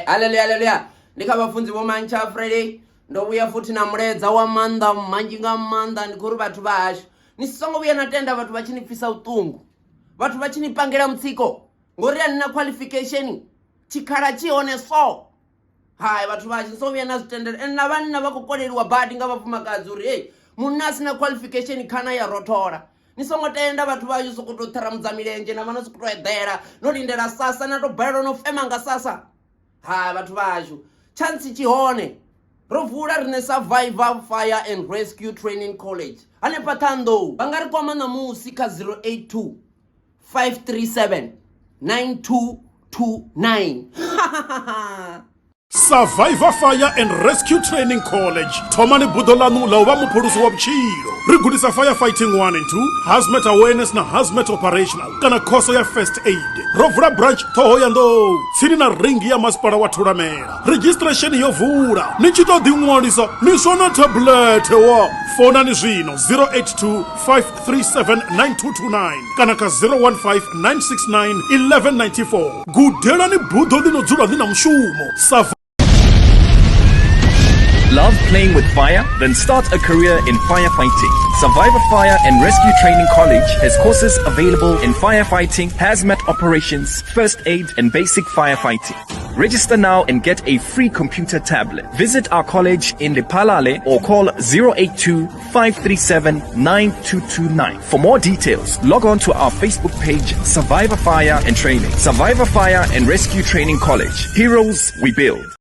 Haleluya, haleluya. Ndi kha vhafunzi vho Mantsha Friday. Ndo vhuya futhi na mulaedza wa maanḓa manzhi nga maanḓa. Ndi khou ri vhathu vha hashu, ni songo vhuya na tenda vhathu vha tshi ni pfisa vhuṱungu, vhathu vha tshi ni pangela mutsiko ngori a ni na qualification. Tshikhala tshi hone so hai vhathu vhashu, ni songo vhuya na zwi tendela. And na vhanna vha khou koleliwa badi nga vhafumakadzi uri hei munna a si na qualification khana ya rothola. Ni songo tenda vhathu vhashu sokou tou ṱharamudza milenzhe na vha no sokou tou eḓela no lindela sasa na tou balelwa no fema nga sasa. Hai vhathu vhashu, chance tshi hone. Ro vula riṋe Survivor Fire and Rescue Training College hanefha Ṱhohoyanḓou. Vha nga ri kwama ṋamusi kha 082 537 9229. Survivor Fire and Rescue Training College. Thomani buḓo ḽaṋu ḽa u vha muphulusi wa vhutshilo. Ri gudisa firefighting 1 and 2, hazmat awareness na hazmat operational kana khoso ya first aid. Ro vula branch Ṱhohoyanḓou tsini na ringi ya masipala wa Thulamela. Registration yo vula. Ni tshi tou ḓiṅwalisa ni swa na tablet wa. Founani zwino 082 537 9229 kana kha 015 969 1194. Gudelani buḓo ḽi no dzula ḽi na mushumo. Sa Love playing with fire? Then start a career in firefighting. Survivor Fire and Rescue Training College has courses available in firefighting, hazmat operations, first aid, and basic firefighting. Register now and get a free computer tablet. Visit our college in Lephalale or call 082 537 9229. For more details, log on to our Facebook page, Survivor Fire and Training. Survivor Fire and Rescue Training College. Heroes we build.